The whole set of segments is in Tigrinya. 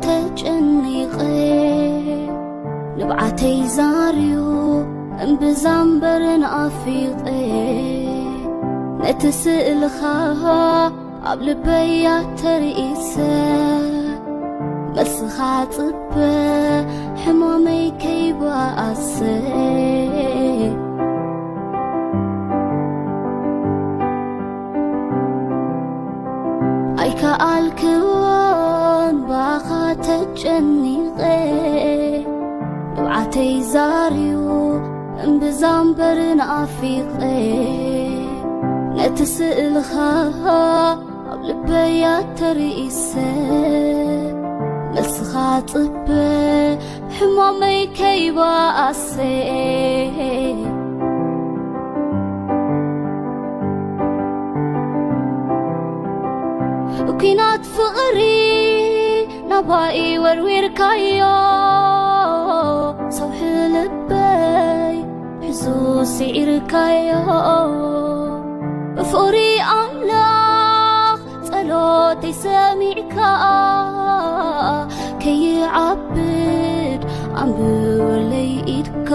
ተጨኒቐ ንብዓተይ ዛርዩ እምብዛ እምበር ናፊቐ ነቲ ስእልኻ ኣብ ልበይ ኣተርኢሰ መልስኻ ጽበ ሕማመይ ከይበኣሰ ኣይከኣልክዎን ባኻ ተጨኒቐ ንብዓተይ ዛርዩ እምብዛ እምበር ናፊቐ ነቲ ስእልኻ ኣብ ልበይ ኣተርኢሰ መልስኻ ጽበ ሕማመይ ከይበኣሰ ኲናት ፍቕሪ ናባይ ወርዊርካዮ ሰውሒ ልበይ ሕሱ ስዒርካዮ ፍቕሪ ኣምላኽ ጸሎተይ ሰሚዕካ ከይዓብድ ኣንብበለይ ኢድካ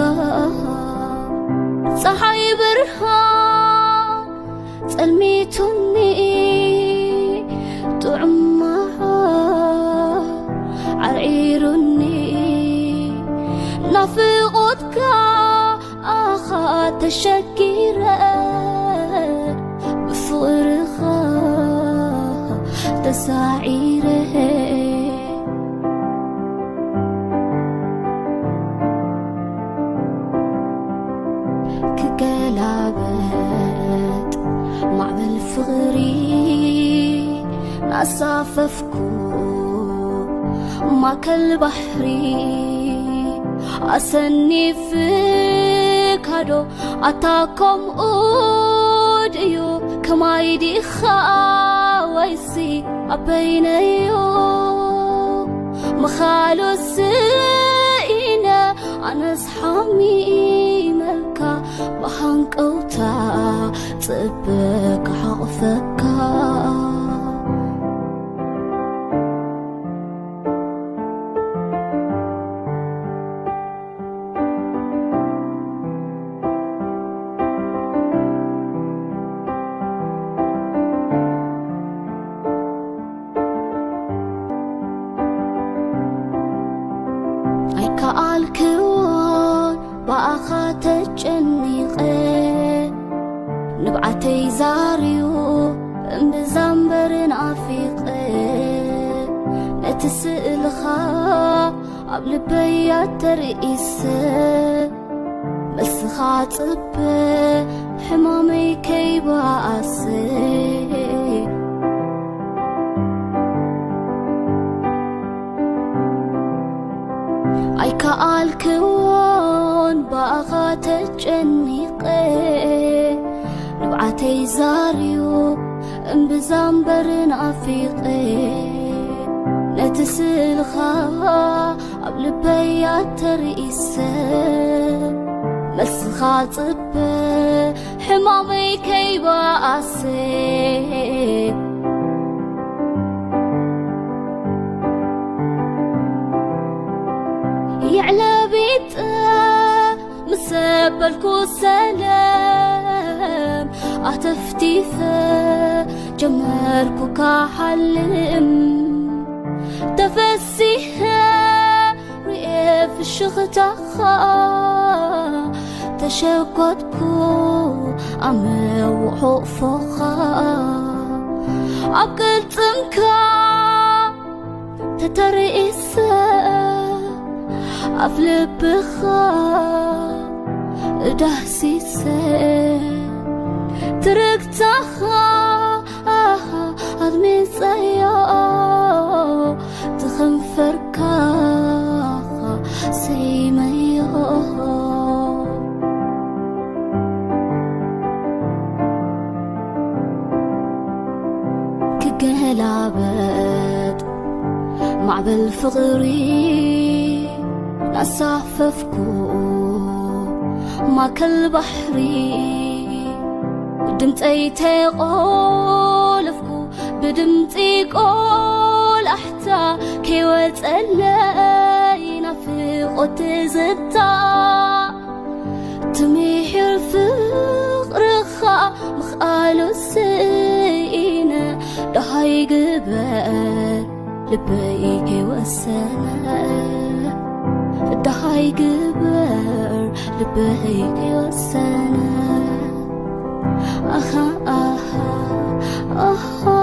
ጸሓይ ብርሃን ጸልሚቱኒ ጥዑም መዓር ዓርዒሩኒ ናፍቖትካ ኣኻ ተሸጊረ ብፍቕርኻ ተሳዒረ ክገላበጥ ማዕበል ፍቕሪ ናሳፈፍኩ ማከል ባሕሪ ኣሰኒፍካዶ ኣታ ከምኡ ድዩ ከማይ ዲኻ ወይሲ ኣበይነዩ ምኻሉ ስኢነ ኣነስ ሓሚመልካ ብሃንቀውታ ጽበ ክሓቕፈካ ኣይከኣልክዎን ብኣኻ ተጨኒቐ ንብዓተይ ዛርዩ እምብዛ እምበር ናፊቐ ነቲ ስእልኻ ኣብ ልበይ ኣተርኢሰ መልስኻ ጽበ ሕማመይ ከይበኣሰ ኣይከኣልክዎን ብኣኻ ተጨኒቐ ንብዓተይ ዛርዩ እምብዛ እምበር ናፊቐ ነቲ ስእልኻ ኣብ ልበይ ኣተርኢሰ መልስኻ ጽበ ሕማመይ ከይበኣሰ የዕለቢጠ ምስ በልኩ ሰለም ኣተፍቲፈ ጀመርኩ ካሓልም ተፈሲሐ ርኤ ፍሽኽታኻ ተሸኮትኩ ኣመውሖ ፎኻ ኣብ ቅልጽምካ ተተርእሰ ኣብ ልብኻ እዳህሲሰ ትርግታኻ ኣድሚጸዮ ትኽንፈርካ ስይመዮ ክገላበጥ ማዕበል ፍቕሪ ናሳፈፍኩ ማከል ባሕሪ ድምፀይ ተቆለፍኩ ብድምፂ ቆል ላሕታ ከይወጸለይ ናፍቖት ትዝታ ትምሕር ፍቕርኻ ምኽኣሉ ስኢነ ደሃይ ግበር ልበይ ከይወሰነ ደሃይ ግበር ልበይ ከይወሰነ ኣኻ ኣኻ ኣኻ